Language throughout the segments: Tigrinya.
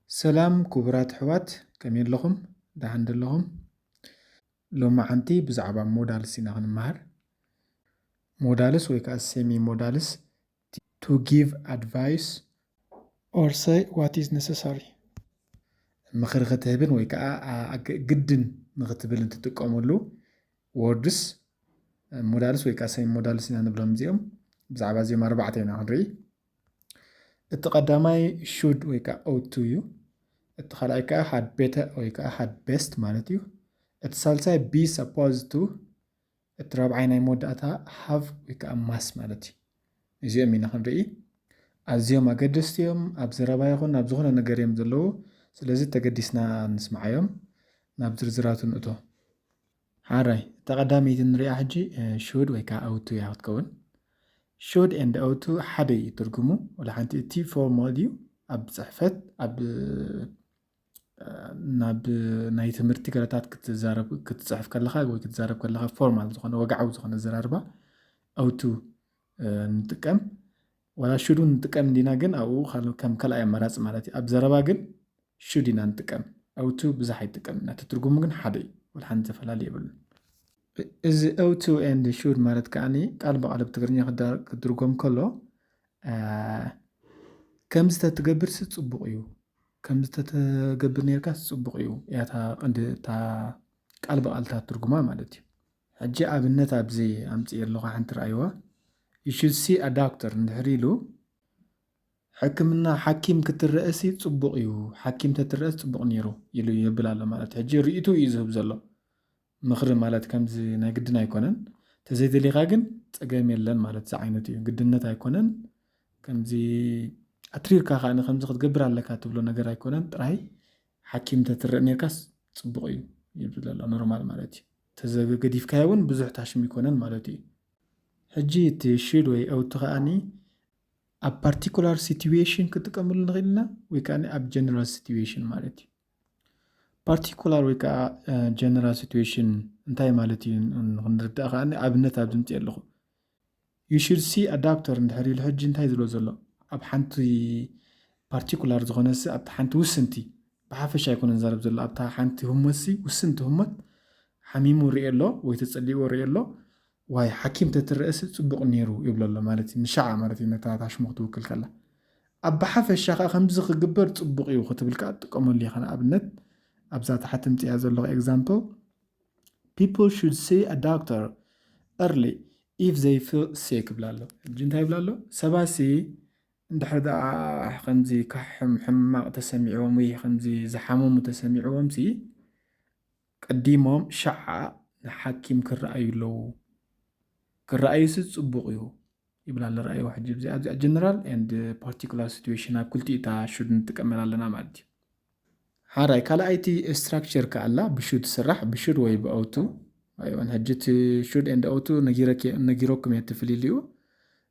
ሰላም ክቡራት ኣሕዋት፣ ከመይ ኣለኹም? ደሓን ዶ ኣለኹም? ሎማዓንቲ ብዛዕባ ሞዳልስ ኢና ክንመሃር። ሞዳልስ ወይ ከዓ ሴሚ ሞዳልስ፣ to give advice or say what is necessary፣ ምኽሪ ክትህብን ወይ ከዓ ኣ- ኣገ- ግድን ንክትብል እንትጥቀመሉ ወርድስ፣ ሞዳልስ ወይ ከዓ ሴሚ ሞዳልስ ኢና ንብሎም። እዚኦም ብዛዕባ እዚኦም ኣርባዕተ ኢና ክንርኢ። እቲ ቀዳማይ ሹድ ወይ ከዓ ኦቱ እዩ። እቲ ካልኣይ ከዓ ሃድ ቤተር ወይ ከዓ ሃድ ቤስት ማለት እዩ። እቲ ሳልሳይ ቢ ሰፖዝ ቱ። እቲ ራብዓይ ናይ መወዳእታ ሃቭ ወይ ከዓ ማስ ማለት እዩ። እዚኦም ኢና ክንርኢ። ኣዝዮም ኣገደስቲ እዮም። ኣብ ዘረባ ይኹን ኣብ ዝኾነ ነገር እዮም ዘለዉ። ስለዚ ተገዲስና ንስምዓዮም። ናብ ዝርዝራቱ ንእቶ። ሓራይ እታ ቀዳመይቲ ንሪኣ ሕጂ ሹድ ወይ ከዓ ኦቱ እያ ክትከውን። ሹድ ኤንድ ኦቱ ሓደ እዩ ትርጉሙ። ወላ ሓንቲ እቲ ፎርማል እዩ። ኣብ ፅሕፈት ኣብ ናብ ናይ ትምህርቲ ገለታት ክትዛረብ ክትፅሕፍ ከለኻ ወይ ክትዛረብ ከለኻ ፎርማል ዝኾነ ወግዓዊ ዝኾነ ኣዘራርባ ኦቱ ንጥቀም። ወላ ሹድ ንጥቀም እንዲና፣ ግን ኣብኡ ከም ካልኣይ ኣማራፂ ማለት እዩ። ኣብ ዘረባ ግን ሹድ ኢና ንጥቀም። ኦቱ ብዙሕ ኣይጥቀም። ናቲ ትርጉሙ ግን ሓደ እዩ። ወላ ሓንቲ ዘፈላለየ የብሉን። እዚ ኦቱ ኤንድ ሹድ ማለት ከዓኒ ቃል ብቃል ብትግርኛ ክትድርጎም ከሎ ከምዚ ተትገብርሲ ፅቡቕ እዩ፣ ከምዚ ተትገብር ነርካስ ፅቡቕ እዩ እያ እታ ቀንዲ እታ ቃል ብቃል እታ ትርጉማ ማለት እዩ። ሕጂ ኣብነት ኣብዚ ኣምፅእ ኣለኹ፣ ሓንቲ ረኣይዋ። You should see a doctor እንድሕር ኢሉ ሕክምና ሓኪም ክትረእሲ ፅቡቕ እዩ፣ ሓኪም ተትረእስ ፅቡቕ ነይሩ ኢሉ ይብል ኣሎ ማለት እዩ። ሕጂ ርእይቱ እዩ ዝህብ ዘሎ። ምኽሪ ማለት ከምዚ ናይ ግድን ኣይኮነን። ተዘይደሊኻ ግን ጸገም የለን ማለት ዝዓይነቱ እዩ። ግድነት ኣይኮነን። ከምዚ ኣትሪርካ ከኣ ከምዚ ክትገብር ኣለካ ትብሎ ነገር ኣይኮነን። ጥራይ ሓኪም ተትረእ ነርካስ ጽቡቕ እዩ ይብል ዘሎ ኖርማል ማለት እዩ። ተዘገዲፍካዮ እውን ብዙሕ ታሽም ይኮነን ማለት እዩ። ሕጂ እቲ ሽድ ወይ ኦቱ ከኣኒ ኣብ ፓርቲኩላር ሲትዌሽን ክጥቀምሉ ንኽእል ኢና ወይ ከኣ ኣብ ጀነራል ሲትዌሽን ማለት እዩ። ፓርቲኩላር ወይ ከዓ ጀነራል ሲትዌሽን እንታይ ማለት እዩ ንክንርዳእ ከዓ ኣብነት ኣብ ዝምፅእ ኣለኹ። You should see a doctor እንድሕር ኢሉ ሕጂ እንታይ ዝብሎ ዘሎ? ኣብ ሓንቲ ፓርቲኩላር ዝኾነሲ ኣብቲ ሓንቲ ውስንቲ ብሓፈሻ ኣይኮነን ዘረብ ዘሎ ኣብታ ሓንቲ ህሞትሲ ውስንቲ ህሞት ሓሚሙ ርእ ኣሎ ወይ ተፀሊዎ ርእ ኣሎ ዋይ ሓኪም ተትረእሲ ፅቡቕ ነይሩ ይብሎ ኣሎ ማለት እዩ። ንሻዓ ማለት እዩ ነታ ታሽሙ ክትውክል ከላ ኣብ ብሓፈሻ ከዓ ከምዚ ክግበር ፅቡቕ እዩ ክትብል ከዓ ትጥቀመሉ ኢኻ። ንኣብነት ኣብዛ ታሕቲ ምፅያ ዘለኹ example people should see a doctor early if they feel sick ይብላ ኣሎ። ሕጂ እንታይ ይብላ ኣሎ? ሰባሲ እንድሕር ደኣ ከምዚ ካሕም ሕማቕ ተሰሚዕዎም ወይ ከምዚ ዝሓመሙ ተሰሚዕዎም ሲ ቀዲሞም ሻዓ ንሓኪም ክረኣዩ ኣለዉ። ክረኣዩሲ ጽቡቕ እዩ ይብል ኣሎ። ረኣይዎ ሕጂ ኣብዚ ኣብዚኣ ጀነራል and ፓርቲኩላር ሲትዌሽን ኣብ ክልቲኡ እታ ሹድ ንጥቀመላ ኣለና ማለት እዩ። ሓራይ ካልኣይቲ ስትራክቸር ከኣላ ብሹድ ትስራሕ ብሹድ ወይ ብኦቱ ኣይወን ሕጂ እቲ ሹድ and ኦቱ ነጊረኩም እየ እቲ ፍልልዩ።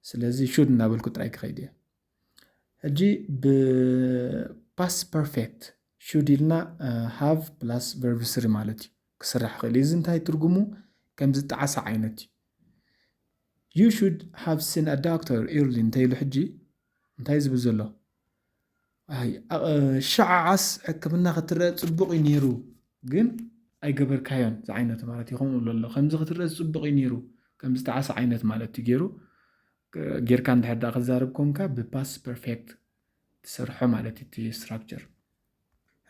ስለዚ ሹድ እናበልኩ ጥራይ ክኸይድ እየ። ሕጂ ብፓስት ፐርፌክት ሹድ ኢልና ሃቭ ፕላስ ቨርብ ስሪ ማለት እዩ ክስራሕ ይኽእል እዩ። እዚ እንታይ ትርጉሙ? ከም ዝጠዓሰ ዓይነት እዩ። You should have seen a doctor early እንተኢሉ ሕጂ እንታይ ዝብል ዘሎ? ኣይ፣ ኣ- ሸዓዓስ ሕክምና ክትረአ ፅቡቕ እዩ ነይሩ ግን ኣይገበርካዮን ዝዓይነቱ ማለት ይኸውን ኣሎ ኣሎ ከምዚ ክትረአ ፅቡቕ እዩ ነይሩ ከም ዝጠዓሰ ዓይነት ማለት እዩ ገይሩ ጌርካ እንድሕር ዳ ክዛረብ ኮንካ ብፓስት ፐርፌክት ትሰርሖ ማለት እዩ እቲ ስትራክቸር።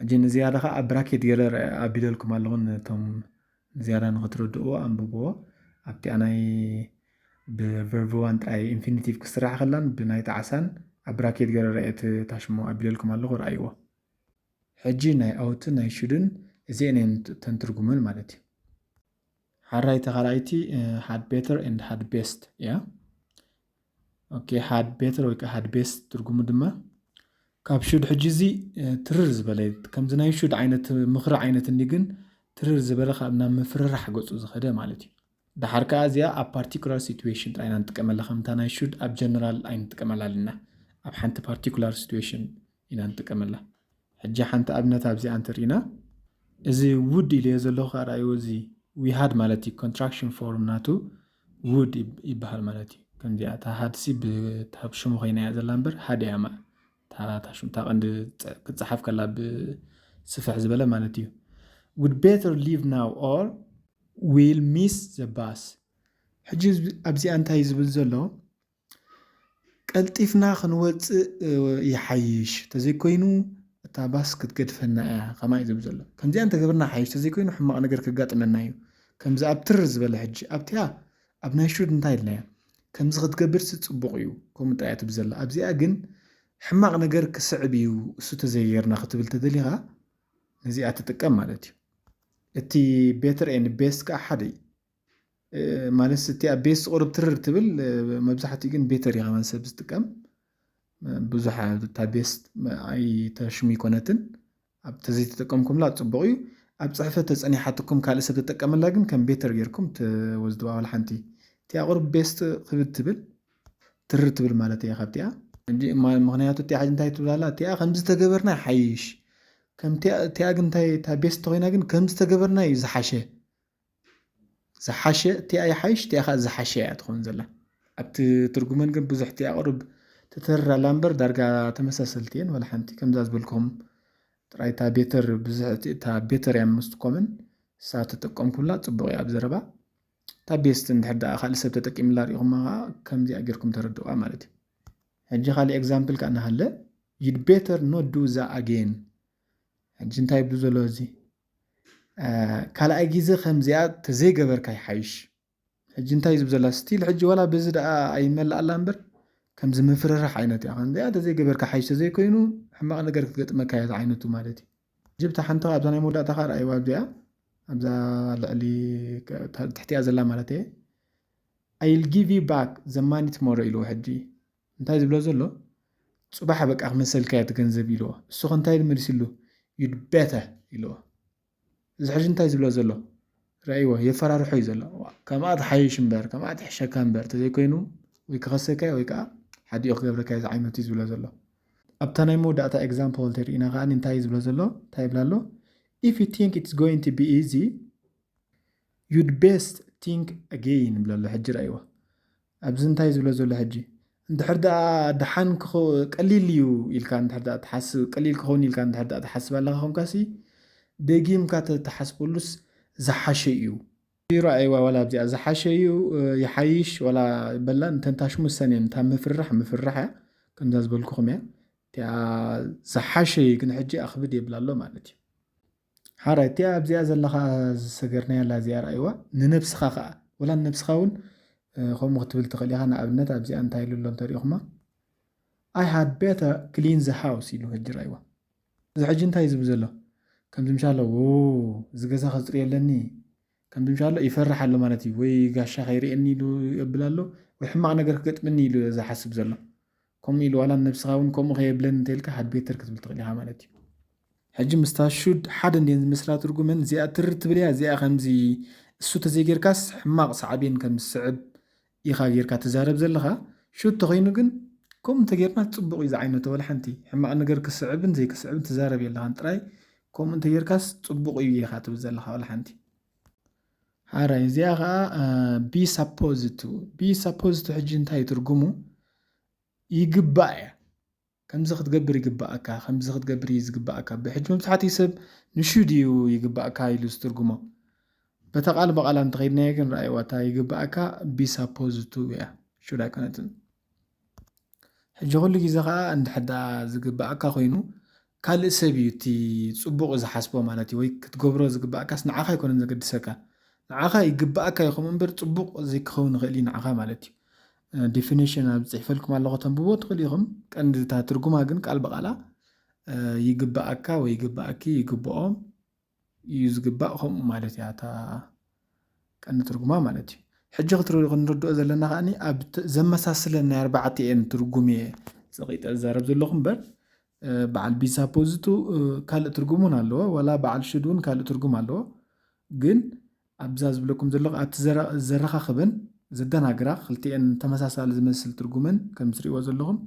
ሕጂ ንዝያዳ ከዓ ኣብ ብራኬት ገለ ኣቢለልኩም ኣለኹ ነቶም ዝያዳ ንክትረድእዎ ኣንብብዎ። ኣብቲኣ ናይ ብቨርብ ዋን ጥራይ ኢንፊኒቲቭ ክስራሕ ከላን ብናይ ጣዕሳን ኣብ ብራኬት ገለ ረአየት ታሽሞ ኣቢለልኩም ኣለኹ ረኣይዎ። ሕጂ ናይ ኣውትን ናይ ሹድን እዚአን እየን ተንትርጉመን ማለት እዩ። ሓራይ ተኻልኣይቲ ሃድ ቤተር ኤንድ ሃድ ቤስት እያ። ኦኬ ሃድ ቤተር ወይ ከዓ ሃድ ቤስት ትርጉሙ ድማ ካብ ሹድ ሕጂ እዚ ትርር ዝበለ ከምዚ ናይ ሹድ ዓይነት ምኽሪ ዓይነት እንዲ ግን ትርር ዝበለ ካብ ናብ ምፍርራሕ ገፁ ዝኸደ ማለት እዩ። ደሓር ከዓ እዚኣ ኣብ ፓርቲኩላር ሲትዌሽን ጥራይ ኢና ንጥቀመላ ከምታ ናይ ሹድ ኣብ ጀነራል ኣይንጥቀመላ ኣለና። ኣብ ሓንቲ ፓርቲኩላር ሲትዌሽን ኢና ንጥቀመላ። ሕጂ ሓንቲ ኣብነት ኣብዚኣ እንተርኢና እዚ ውድ ኢልዮ ዘለኹ ኣርኣይዎ እዚ ዊሃድ ማለት እዩ ኮንትራክሽን ፎርም ናቱ ውድ ይበሃል ማለት እዩ። ከምዚኣ እታ ሃድሲ ብታብ ሽሙ ኮይና እያ ዘላ እምበር ሃድ እያ ማ እታ ሽምታ ቀንዲ ክትፀሓፍ ከላ ብስፍሕ ዝበለ ማለት እዩ። We'd better leave now or we'll miss the bus። ሕጂ ኣብዚኣ እንታይ ዝብል ዘሎ? ቀልጢፍና ክንወፅእ ይሓይሽ፣ ተዘይኮይኑ እታ ባስ ክትገድፈና እያ። ከማይ ዝብል ዘሎ ከምዚኣ እንተገበርና ሓይሽ፣ ተዘይኮይኑ ሕማቕ ነገር ከጋጥመና እዩ። ከምዚ ኣብ ትር ዝበለ ሕጂ ኣብቲኣ ኣብ ናይ ሹድ እንታይ ኢልናያ? ከምዚ ክትገብር ሲ ፅቡቕ እዩ፣ ከምኡ ጥራይ ትብል ዘላ። ኣብዚኣ ግን ሕማቕ ነገር ክስዕብ እዩ እሱ ተዘይገርና ክትብል ተደሊኻ ነዚኣ ትጥቀም ማለት እዩ። እቲ ቤተር ኤን ቤስት ከዓ ሓደ እዩ። ማለት እቲ ኣብ ቤስት ቁሩብ ትርር ትብል፣ መብዛሕትኡ ግን ቤተር እዩ ከማን ሰብ ዝጥቀም። ብዙሕ እታ ቤስት ኣይተሽሙ ይኮነትን። ኣብ ተዘይተጠቀምኩምላ ፅቡቕ እዩ። ኣብ ፅሕፈት ተፀኒሓትኩም ካልእ ሰብ ተጠቀመላ ግን ከም ቤተር ጌርኩም ትወስድዋ ዋላ ሓንቲ። እቲኣ ቁሩብ ቤስት ክብድ ትብል ትርር ትብል ማለት እያ ካብቲኣ። ምክንያቱ እቲኣ ሕጂ እንታይ ትብላላ? እቲኣ ከምዚ ተገበርና ይሓይሽ። ከምቲኣ እቲኣ ግን እንታይ እታ ቤስት ተኮይና ግን ከምዚ ተገበርና እዩ ዝሓሸ። ዝሓሸ እቲኣ ይሓይሽ፣ እቲኣ ከዓ ዝሓሸ እያ ትኸውን ዘላ። ኣብቲ ትርጉመን ግን ብዙሕ እቲኣ ቁሩብ ትተርር ኣላ እምበር ዳርጋ ተመሳሰልቲ እየን። ዋላ ሓንቲ ከምዛ ዝበልኩም ጥራይ እታ ቤተር ብዙሕ እታ ቤተር እያ ምስቲ ኮመን እሳ ተጠቀምኩላ ፅቡቕ እያ ኣብ ዘረባ። እታ ቤስት እንድሕር ደኣ ካልእ ሰብ ተጠቂምላ ሪኢኹማ ከዓ ከምዚኣ ጌርኩም ተረድእዋ ማለት እዩ። ሕጂ ካልእ ኤግዛምፕል ከዓ እናሃለ you'd better not do that again። ሕጂ እንታይ ይብሉ ዘሎ እዚ ካልኣይ ግዜ ከምዚኣ ተዘይገበርካ ይሓይሽ። ሕጂ እንታይ ዝብ ዘላ ስቲል ሕጂ ዋላ በዚ ደኣ ኣይመላኣላ እምበር ከምዚ ምፍርራሕ ዓይነት እያ። ከምዚኣ ተዘይገበርካ ሓይሽ ተዘይኮይኑ ሕማቕ ነገር ክትገጥመካ እያ ዝዓይነቱ ማለት እዩ። ሕጂ ብታ ሓንቲ ኣብዛ ናይ መወዳእታ ከዓ ረኣይዋ ኣብዚኣ ኣብዛ ልዕሊ ትሕቲኣ ዘላ ማለት እየ። I'll give you back the money tomorrow ኢልዎ። ሕጂ እንታይ ዝብሎ ዘሎ? ፅባሕ በቃ ክመሰልካ እያ እቲ ገንዘብ ኢልዎ። እሱ ከ እንታይ ኢሉ መሊስሉ? You'd better ኢልዎ። እዚ ሕጂ እንታይ ዝብሎ ዘሎ? ረእይዎ የፈራርሖ እዩ ዘሎ። ከምኣ ትሓይሽ እምበር ከምኣ ትሕሸካ እምበር ተዘይኮይኑ ወይ ክኸሰካ ወይ ከዓ ሓዲኡ ክገብረካ እዩ ዝዓይነቱ እዩ ዝብሎ ዘሎ። ኣብታ ናይ መወዳእታ ኤግዛምፕል ተሪኢና ከዓ እንታይ እዩ ዝብሎ ዘሎ? እንታይ ይብላ ኣሎ? If you think it's going to be easy you'd best think again ብሎ ኣሎ። ሕጂ ረእይዎ ኣብዚ እንታይ ዝብሎ ዘሎ ሕጂ እንድሕር ደኣ ደሓን ቀሊል እዩ ኢልካ እንድሕር ደኣ ትሓስብ ቀሊል ክኸውን ኢልካ እንድሕር ደኣ ትሓስብ ኣለካ ኮንካሲ ደጊምካ ተተሓስበሉስ ዝሓሸ እዩ። ረኣይዋ ዋላ ኣብዚኣ ዝሓሸ እዩ ይሓይሽ ዋላ በላ እንተንታሽሙ ሰን እየን እታ ምፍርራሕ ምፍርራሕ እያ። ከምዛ ዝበልኩኹም እያ እቲኣ ዝሓሸ እዩ ግን ሕጂ ኣኽብድ የብላ ኣሎ ማለት እዩ። ሓራይ እቲኣ ኣብዚኣ ዘለኻ ዝሰገርናያ ኣላ እዚኣ ረኣይዋ ንነብስኻ ከዓ ወላ ንነብስኻ እውን ከምኡ ክትብል ትኽእል ኢኻ። ንኣብነት ኣብዚኣ እንታይ ኢሉ ኣሎ እንተሪኢኹማ I had better clean the house ኢሉ ሕጂ ረኣይዋ። እዚ ሕጂ እንታይ ዝብል ዘሎ ከምዚ ምሻሎ እዚ ገዛ ከፅርየለኒ ከምዚ ምሻሎ ይፈርሕ ኣሎ ማለት እዩ። ወይ ጋሻ ከይርእየኒ ኢሉ የብል ኣሎ ወይ ሕማቕ ነገር ክገጥመኒ ኢሉ ዝሓስብ ዘሎ ከምኡ ኢሉ ዋላ ንነብስኻ እውን ከምኡ ከየብለኒ እንተኢልካ had better ክትብል ትኽእል ኢኻ ማለት እዩ። ሕጂ ምስታ ሹድ ሓደ እንድየን ዝመስላ ትርጉመን እዚኣ ትርር ትብል እያ እዚኣ ከምዚ እሱ ተዘይጌርካስ ሕማቕ ሳዕቤን ከም ዝስዕብ ኢኻ ጌርካ ትዛረብ ዘለኻ። ሹድ ተኾይኑ ግን ከምኡ እንተጌርና ፅቡቕ እዩ ዝዓይነቶ ወላ ሓንቲ ሕማቕ ነገር ክስዕብን ዘይክስዕብን ትዛረብ የለኻን ጥራይ ከምኡ እንተጌርካስ ፅቡቕ እዩ ኢኻ ትብል ዘለኻ ወላ ሓንቲ። ሓራይ እዚኣ ከዓ be supposed to be supposed to ሕጂ እንታይ ትርጉሙ? ይግባእ እያ ከምዚ ክትገብር ይግባእካ ከምዚ ክትገብር እዩ ዝግባእካ ብሕጂ መብዛሕትኡ ሰብ ንሹድ እዩ ይግባእካ ኢሉ ዝትርጉሞ። በታ ቃል ብቓላ እንተኸይድናዮ ግን ረኣይዋ እታ ይግባእካ be supposed to እያ ሹድ ኣይኮነትን። ሕጂ ኩሉ ግዜ ከዓ እንድሕር ደኣ ዝግባእካ ኮይኑ ካልእ ሰብ እዩ እቲ ፅቡቕ ዝሓስቦ ማለት እዩ ወይ ክትገብሮ ዝግባእካስ ንዓኻ ኣይኮነን ዘገድሰካ ንዓኻ ይግባእካ እዩ ከምኡ እምበር ፅቡቕ ዘይክኸውን ይኽእል እዩ ንዓኻ ማለት እዩ። ዲፊኒሽን ኣብ ፅሒፈልኩም ኣለኹ ተንብቦ ትኽእል ኢኹም። ቀንዲ እታ ትርጉማ ግን ቃል ብቓላ ይግባእካ ወይ ይግባእኪ ይግብኦም እዩ ዝግባእ ከምኡ ማለት እያ እታ ቀንዲ ትርጉማ ማለት እዩ። ሕጂ ክንርድኦ ዘለና ከዓ ኣብ ዘመሳስለን ናይ ኣርባዕተ እየን ትርጉም እየ ፀቂጠ ዝዛረብ ዘለኹ እምበር በዓል ቢሳፖዝቱ ካልእ ትርጉም እውን ኣለዎ ዋላ በዓል ሽድ እውን ካልእ ትርጉም ኣለዎ። ግን ኣብዛ ዝብለኩም ዘለኹ ኣብቲ ዘረኻኽበን ዘደናግራ ክልቲኤን ተመሳሳሊ ዝመስል ትርጉመን ከም ትሪእዎ ዘለኹም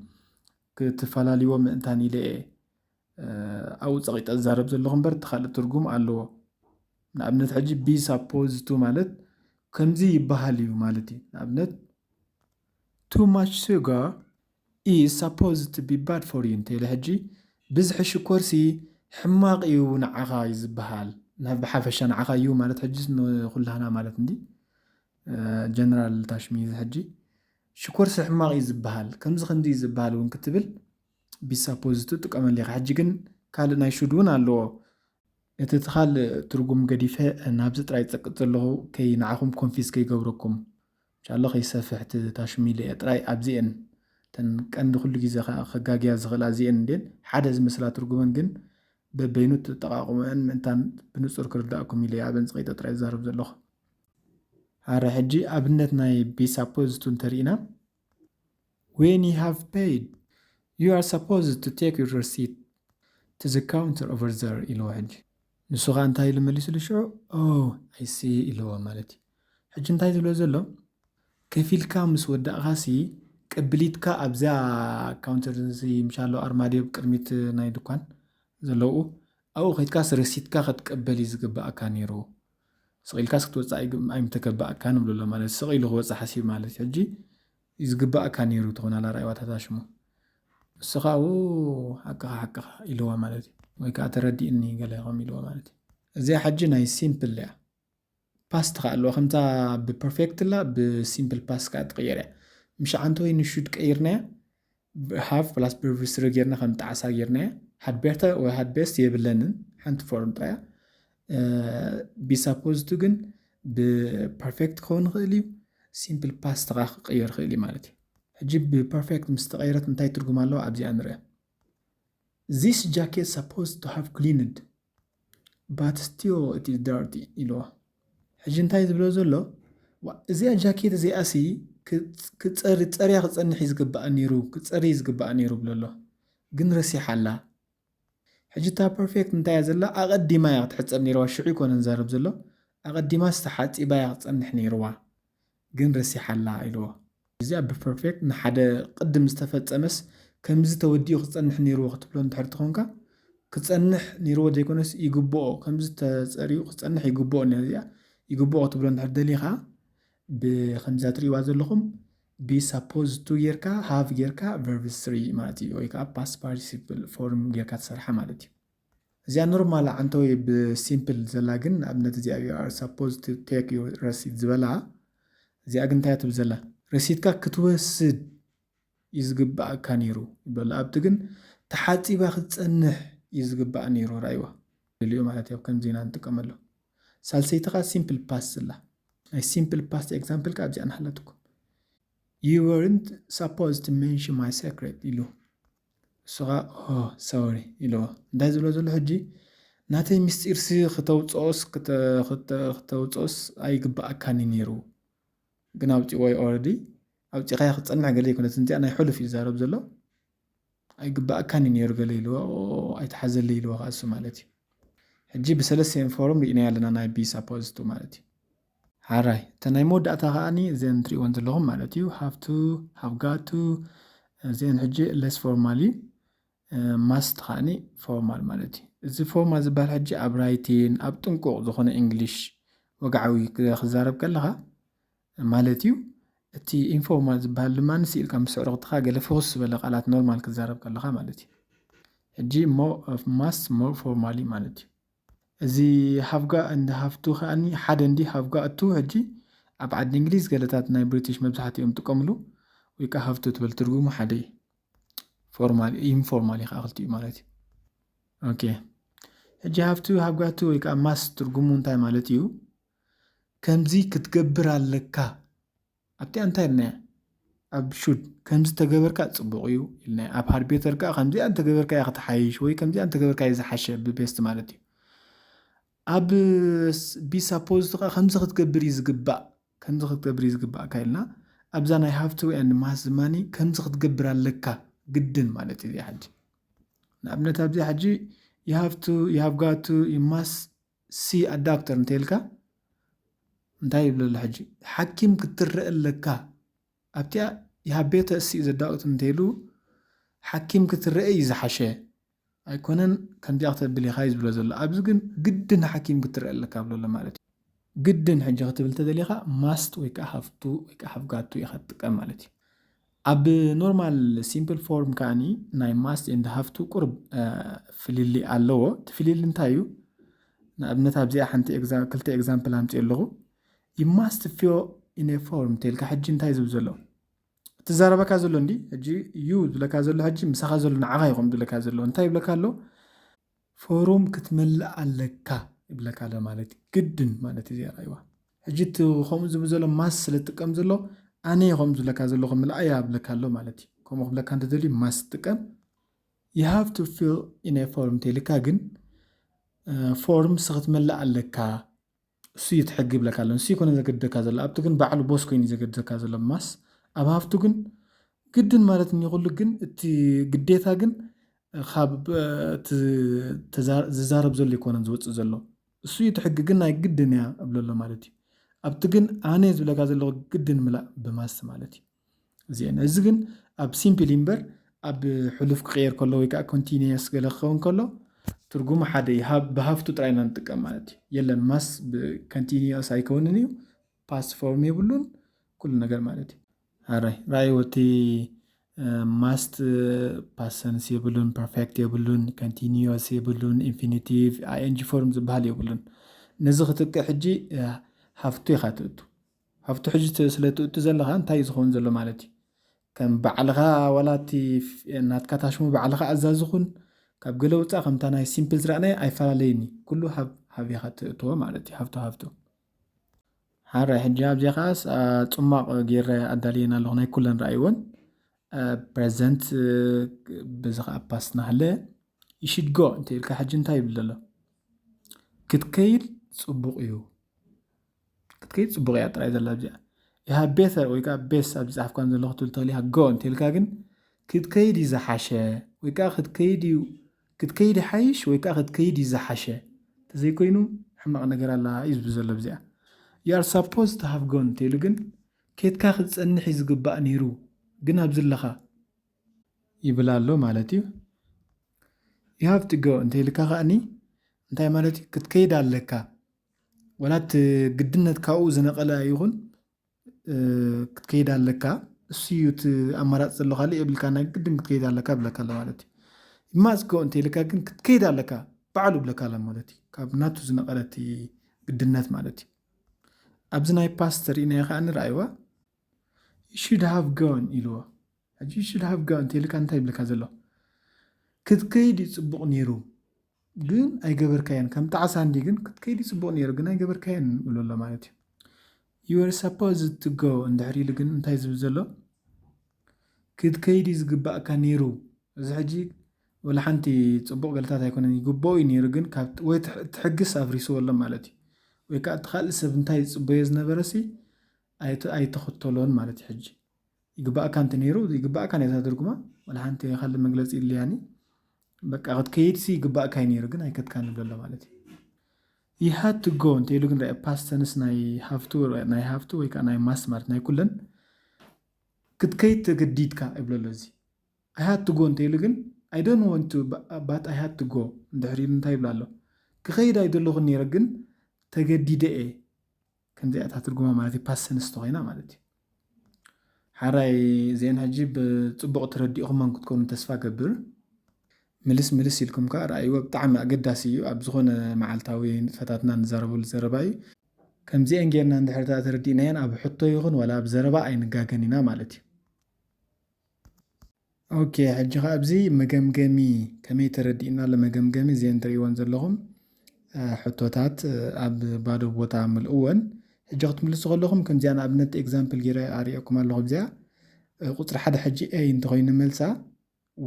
ክትፈላልይዎ ምእንታን ኢለ እየ ኣብኡ ፀቂጠ ዝዛረብ ዘለኹ እምበር እቲ ካልእ ትርጉም ኣለዎ። ንኣብነት ሕጂ be supposed to ማለት ከምዚ ይበሃል እዩ ማለት እዩ። ንኣብነት too much sugar is supposed to be bad for you እንተኢለ ሕጂ ብዝሒ ሽኮርሲ ሕማቕ እዩ ንዓኻ እዩ ዝበሃል። ናብ ብሓፈሻ ንዓኻ እዩ ማለት ሕጂ ንኹላህና ማለት እንዲ ጀነራል ታሽሚ እዚ ሕጂ ሽኮርሲ ሕማቕ እዩ ዝበሃል። ከምዚ ከምዚ እዩ ዝበሃል እውን ክትብል be supposed to ትጥቀመሉ ኢኻ። ሕጂ ግን ካልእ ናይ should እውን ኣለዎ። እቲ ትኻል ትርጉም ገዲፈ ናብዚ ጥራይ ጸቅጥ ዘለኹ ከይ ንዓኹም ኮንፊዝ ከይገብረኩም ቻሎ ከይሰፍሕ እቲ ታሽሚለ እየ ጥራይ ኣብዚኤን ተን ቀንዲ ኩሉ ግዜ ከጋግያ ዝኽእላ እዚኤን እንዴን ሓደ ዝመስላ ትርጉመን ግን በበይኑ ትጠቃቅመን ምእንታን ብንጹር ክርዳእኩም ኢለ እየ ኣብ ዕንጽቀይጠ ጥራይ ዝዛረብ ዘለኹ። ኣረ ሕጂ ኣብነት ናይ be supposed to እንተሪእና when you have paid you are supposed to take your receipt to the counter over there ኢልዎ። ሕጂ ንሱ ኸዓ እንታይ ኢሉ መሊሱሉ ሽዑ oh I see ኢልዎ ማለት እዩ። ሕጂ እንታይ ዝብሎ ዘሎ ከፊልካ ምስ ወዳእኻሲ ቅብሊትካ ኣብዛ ካውንተር ምሻሎ ኣርማድዮ ቅድሚት ናይ ድኳን ዘለዉ ኣብኡ ከይድካስ ረሲትካ ክትቀበል እዩ ዝግባኣካ ነይሩ። ስቕ ኢልካስ ክትወፅእ ኣይምተከባእካ ንብሎ ኣሎ ማለት ስቕ ኢሉ ክወፅእ ሓሲብ ማለት ሕጂ ዝግባኣካ ነይሩ ትኾን ኣላ ራእይዋ ተታሽሙ ንስኻ ሓቅኻ ሓቅኻ ኢልዋ ማለት እዩ ወይ ከዓ ተረዲእኒ ገለ ከም ኢልዋ ማለት እዩ። እዚኣ ሕጂ ናይ ሲምፕል እያ ፓስት ከዓ ኣለዋ ከምታ ብፐርፌክት ላ ብሲምፕል ፓስት ከዓ ትቅየር እያ። ምሽ ዓንተ ወይ ንሹድ ቀይርናያ ሃፍ ፕላስ ፕሪቪስ ጌርና ከም ጣዕሳ ጌርናያ ሃድ ቤርተ ወይ ሃድ ቤስት የብለንን ሓንቲ ፎርም ጥራያ ቢሳፖዝቱ ግን ብፐርፌክት ክኸውን ይኽእል እዩ። ሲምፕል ፓስት ከዓ ክቀየር ይኽእል እዩ ማለት እዩ። ሕጂ ብፐርፌክት ምስ ተቀየረት እንታይ ትርጉም ኣለዋ ኣብዚኣ ንሪኣ። This jacket supposed to have cleaned but still it is dirty ኢልዋ። ሕጂ እንታይ ዝብሎ ዘሎ እዚኣ ጃኬት እዚኣ ሲ ክፀሪ ፀርያ ክፀንሕ እዩ ዝግባእ ነይሩ ክፀሪ እዩ ዝግባእ ነይሩ ብሎ ኣሎ ግን ረሲሓ ኣላ። ሕጂ እታ ፐርፌክት እንታይ እያ ዘላ ኣቐዲማ እያ ክትሕፀብ ነይርዋ ሽዑ ይኮነ ንዛረብ ዘሎ ኣቐዲማ ዝተሓፂባ እያ ክፀንሕ ነይርዋ ግን ረሲሓ ኣላ ኢልዎ። እዚኣ ብፐርፌክት ንሓደ ቅድም ዝተፈፀመስ ከምዚ ተወዲኡ ክፀንሕ ነይርዎ ክትብሎ እንድሕር ትኾንካ ክፀንሕ ነይርዎ ዘይኮነስ ይግብኦ ከምዚ ተፀሪኡ ክፀንሕ ይግብኦ እዚኣ ይግብኦ ክትብሎ እንድሕር ደሊኻ ብከምዛ ትሪእዋ ዘለኹም be supposed to ጌርካ have ጌርካ verb three ማለት እዩ ወይ ከዓ past participle form ጌርካ ትሰርሓ ማለት እዩ። እዚኣ ኖርማል ዓንተወይ ብሲምፕል ዘላ ግን ንኣብነት እዚኣ you are supposed to take your receipt ዝበላ እዚኣ ግን እንታይ ትብል ዘላ ረሲትካ ክትወስድ እዩ ዝግባኣካ ነይሩ ይብሎ ኣብቲ ግን ተሓፂባ ክትፀንሕ እዩ ዝግባእ ነይሩ ራእይዋ ልልኡ ማለት ኣብ ከምዚ ኢና ንጥቀመሉ። ሳልሰይቲ ከዓ ሲምፕል ፓስት ዘላ ናይ ሲምፕል ፓስት ኤግዛምፕል ከዓ ኣብዚኣ ንሃለትኩም you weren't supposed to mention my secret ኢሉ እሱ ከዓ ሶሪ ኢልዎ እንታይ ዝብሎ ዘሎ ሕጂ ናተይ ምስጢርሲ ክተውፅኦስ ክተውፅኦስ ኣይግባኣካኒ ነይሩ ግን ኣውፂዎ ኦረዲ ኣውፂኻያ ክፀንሕ ገለ ይኮነት እንዚኣ ናይ ሕሉፍ እዩ ዝዛረብ ዘሎ ኣይግባኣካኒ ነይሩ ገለ ኢልዎ ኣይተሓዘለይ ኢልዎ ከዓ እሱ ማለት እዩ። ሕጂ ብሰለስቲኤን ፎርም ርኢናዮ ኣለና ናይ be supposed to ማለት እዩ። ሓራይ እተ ናይ መወዳእታ ከዓኒ እዘን ትሪእወን ዘለኹም ማለት እዩ have to have got to እዚአን ሕጂ less formal እዩ must ከዓኒ formal ማለት እዩ። እዚ formal ዝበሃል ሕጂ ኣብ ራይቲን ኣብ ጥንቁቕ ዝኾነ እንግሊሽ ወግዓዊ ክዛረብ ከለኻ ማለት እዩ። እቲ informal ዝበሃል ድማ ስኢልካ ምስ ኣዕሩኽትኻ ገለ ፍኹስ ዝበለ ቃላት ኖርማል ክዛረብ ከለኻ ማለት እዩ። ሕጂ እሞ must more formally ማለት እዩ። እዚ have got and have to ከዓኒ ሓደ እንዲ have got to ሕጂ ኣብ ዓዲ እንግሊዝ ገለታት ናይ ብሪቲሽ መብዛሕትኦም ጥቀምሉ ወይ ከዓ have to ትብል ትርጉሙ ሓደ እዩ። informal ከዓ ክልቲኡ ማለት እዩ። ኦኬ ሕጂ have to have got to ወይ ከዓ must ትርጉሙ እንታይ ማለት እዩ? ከምዚ ክትገብር ኣለካ ኣብቲኣ እንታይ ኢልናያ ኣብ should ከምዚ ተገበርካ ፅቡቕ እዩ ኢልና ኣብ had better ከዓ ከምዚኣ እንተገበርካ እያ ክትሓይሽ ወይ ከምዚኣ እንተገበርካ እዩ ዝሓሸ ብቤስት ማለት እዩ። ኣብ be supposed ከዓ ከምዚ ክትገብር እዩ ዝግባእ ከምዚ ክትገብር እዩ ዝግባእካ ኢልና ኣብዛ ናይ have to and must ዝማኒ ከምዚ ክትገብር ኣለካ ግድን ማለት እዩ እዚኣ ሕጂ ንኣብነት ኣብዚኣ ሕጂ you have to you have got to you must see a doctor እንተኢልካ እንታይ ይብሎ ኣሎ ሕጂ ሓኪም ክትረአ ኣለካ ኣብቲኣ you had better see the doctor እንተኢሉ ሓኪም ክትረአ እዩ ዝሓሸ ኣይኮነን ከምዚኣ ክተብል ኢኻ እዩ ዝብሎ ዘሎ ኣብዚ ግን ግድን ሓኪም ክትረአ ኣለካ ብሎ ኣሎ ማለት እዩ ግድን ሕጂ ክትብል ተደሊኻ must ወይ ከዓ have to ወይ ከዓ have got to ኢኻ ትጥቀም ማለት እዩ ኣብ normal simple form ከኣኒ ናይ must and have to ቁርብ ፍልሊ ኣለዎ። እቲ ፍልሊ እንታይ እዩ? ንኣብነት ኣብዚኣ ሓንቲ ክልተ example ኣምፅእ ኣለኹ። You must fill in a form ተልካ ሕጂ እንታይ ዝብል ዘሎ? እቲ ዛረበካ ዘሎ እንዲ ሕጂ you ዝብለካ ዘሎ ሕጂ ምሳኻ ዘሎ ንዓኻ ይኹም ዝብለካ ዘሎ እንታይ ይብለካ ኣሎ? ፎርም ክትመልእ ኣለካ ይብለካ ኣሎ ማለት እዩ። ግድን ማለት እዩ። ዚኣ ራእይዋ ሕጂ እቲ ከምኡ ዝብል ዘሎ must ስለ ዝጥቀም ዘሎ ኣነ ከምኡ ዝብለካ ዘለኹ ምልኣያ ይብለካ ኣሎ ማለት እዩ። ከምኡ ክብለካ እንተደልዩ must ጥቀም። You have to fill in a form ተልካ ግን ፎርም ክትመልእ ኣለካ። እሱ እዩ እቲ ሕጊ ይብለካ ኣሎ። ንሱ ይኮነ ዘገድደካ ዘሎ ኣብቲ ግን ባዕሉ ቦስ ኮይኑ ዘገድደካ ዘሎ must። ኣብ have to ግን ግድን ማለት እኒ ኩሉ ግን እቲ ግዴታ ግን ካብ ዝዛረብ ዘሎ ይኮነን ዝወፅእ ዘሎ። እሱ እዩ እቲ ሕጊ ግን ናይ ግድን እያ እብለሎ ማለት እዩ። ኣብቲ ግን ኣነ ዝብለካ ዘለኹ ግድን ምላእ ብ must ማለት እዩ። እዚአን እዚ ግን ኣብ simple እምበር ኣብ ሕሉፍ ክቕየር ከሎ ወይ ከዓ continuous ገለ ክኸውን ከሎ ትርጉሙ ሓደ እዩ። ብ have to ጥራይ ኢና ንጥቀም ማለት እዩ። የለን must ብ continuous ኣይከውንን እዩ። Past form የብሉን ኩሉ ነገር ማለት እዩ። ኣራይ ራእይ ወቲ must past tense የብሉን፣ perfect የብሉን፣ continuous የብሉን፣ infinitive ing form ዝበሃል የብሉን። ነዚ ክትቅዕ ሕጂ have to ኢኻ ትእቱ። have to ሕጂ ስለ ትእቱ ዘለኻ እንታይ እዩ ዝኸውን ዘሎ ማለት እዩ? ከም ባዕልኻ ዋላ እቲ ናትካ ታሽሙ ባዕልኻ ኣዛዚ ኩን፣ ካብ ገለ ውፃእ ከምታ ናይ simple ዝረኣናዮ ኣይፈላለይን እዩ። ኩሉ have ኢኻ ትእትዎ ማለት እዩ። Have to have to ሓራይ ሕጂ ኣብዚኣ ከዓስ ፅማቕ ገይረ ኣዳልየን ኣለኹ ናይ ኩለን ረኣይወን። Present በዚ ከዓ past ናህለ you should go እንተ ኢልካ ሕጂ እንታይ ይብል ዘሎ? ክትከይድ ፅቡቕ እዩ። ክትከይድ ፅቡቕ እያ ጥራይ ዘላ ኣብዚኣ። You had better ወይ ከዓ best ኣብዚ ፃሕፍካን ዘለኹ ትብል ትኽእል ኢኻ። Go እንተ ኢልካ ግን ክትከይድ እዩ ዝሓሸ ወይ ከዓ ክትከይድ እዩ ክትከይድ ይሓይሽ ወይ ከዓ ክትከይድ እዩ ዝሓሸ። ተዘይኮይኑ ሕማቕ ነገር ኣላ እዩ ዝብል ዘሎ ኣብዚኣ። You are supposed to have gone እንተ ኢሉ ግን ኬድካ ክትፀንሕ እዩ ዝግባእ ነይሩ ግን ኣብዚ ኣለኻ ይብል ኣሎ ማለት እዩ። You have to go እንተ ኢልካ ከኣኒ እንታይ ማለት እዩ? ክትከይድ ኣለካ። ወላ እቲ ግድነት ካብኡ ዝነቐለ ይኹን ክትከይድ ኣለካ። እሱ እዩ እቲ ኣማራፂ ዘሎ ካልእ የብልካ ናይ ግድን ክትከይድ ኣለካ ብለካ ኣሎ ማለት እዩ። You must go እንተ ኢልካ ግን ክትከይድ ኣለካ ባዕሉ ብለካ ኣሎ ማለት እዩ። ካብ ናቱ ዝነቐለ እቲ ግድነት ማለት እዩ። ኣብዚ ናይ past ርኢናዮ ከዓ ንረኣይዋ። You should have gone ኢልዎ። ሕጂ you should have gone እንተ ኢልካ እንታይ ይብለካ ዘሎ? ክትከይድ እዩ ፅቡቕ ነይሩ ግን ኣይገበርካዮን። ከም ጣዕሳ እንዲ ግን ክትከይድ እዩ ፅቡቕ ነይሩ ግን ኣይገበርካዮን ይብሎ ኣሎ ማለት እዩ። You were supposed to go እንድሕር ኢሉ ግን እንታይ ዝብል ዘሎ? ክትከይድ እዩ ዝግባእካ ነይሩ። እዚ ሕጂ ወላ ሓንቲ ፅቡቕ ገልታት ኣይኮነን፣ ይግባኦ እዩ ነይሩ ግን ወይ እቲ ሕግስ ኣፍሪስዎ ኣሎ ማለት እዩ። ወይ ከዓ እቲ ካልእ ሰብ እንታይ ዝፅበዮ ዝነበረ ሲ ኣይተኸተሎን ማለት እዩ። ሕጂ ይግባእካ እንተ ነይሩ ይግባእካ ነታ ትርጉማ ወላ ሓንቲ ካልእ መግለፂ የድልያኒ። በቃ ክትከይድ ሲ ይግባእካ እዩ ነይሩ ግን ኣይከድካን ይብሎ ኣሎ ማለት እዩ። You had to go እንተ ኢሉ ግን ርአ past tense ናይ have to ናይ have to ወይ ከዓ ናይ must ማለት ናይ ኩለን ክትከይድ ተገዲድካ ይብሎ ኣሎ። እዚ I had to go እንተ ኢሉ ግን I don't want to but I had to go እንድሕር ኢሉ እንታይ ይብላ ኣሎ? ክኸይድ ኣይደለኹን ነይረ ግን ተገዲደ እየ። ከምዚኣ እታ ትርጉማ ማለት እዩ። Past tense ተኾይና ማለት እዩ። ሓራይ እዚአን ሕጂ ብፅቡቕ ተረዲእኹመን ክትኮኑ ተስፋ ገብር። ምልስ ምልስ ኢልኩም ከዓ ረኣይዎ ብጣዕሚ ኣገዳሲ እዩ። ኣብ ዝኾነ መዓልታዊ ንጥፈታትና ንዛረበሉ ዘረባ እዩ። ከምዚአን ጌርና እንድሕር ተረዲእናየን ኣብ ሕቶ ይኹን ዋላ ኣብ ዘረባ ኣይንጋገን ኢና ማለት እዩ። ኦኬ ሕጂ ከዓ ኣብዚ መገምገሚ ከመይ ተረዲእና ለመገምገሚ እዚአን ትርእይወን ዘለኹም ሕቶታት ኣብ ባዶ ቦታ ምልእወን። ሕጂ ክትምልሱ ከለኹም ከምዚኣ ንኣብነት example ገይረ ኣርእየኩም ኣለኹ። እዚኣ ቁፅሪ ሓደ ሕጂ A እንተኮይኑ መልሳ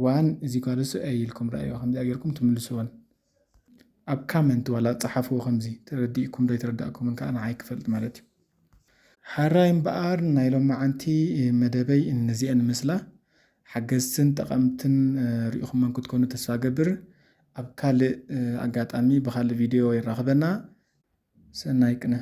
one is equals to A ኢልኩም ረኣይዋ። ከምዚኣ ጌርኩም ትምልስወን። ኣብ comment ዋላ ጸሓፍዎ ከምዚ ተረዲእኩም ዶ ኣይተረዳእኩምን ከኣ ንዓይ ክፈልጥ ማለት እዩ። ሓራይ እምበኣር ናይ ሎማዓንቲ መደበይ እነዚአን ምስላ ሓገዝትን ጠቐምትን ርኢኹመን ክትኮኑ ተስፋ ገብር። ኣብ ካልእ ኣጋጣሚ ብኻልእ ቪድዮ የራኽበና። ሰናይ ቅነ።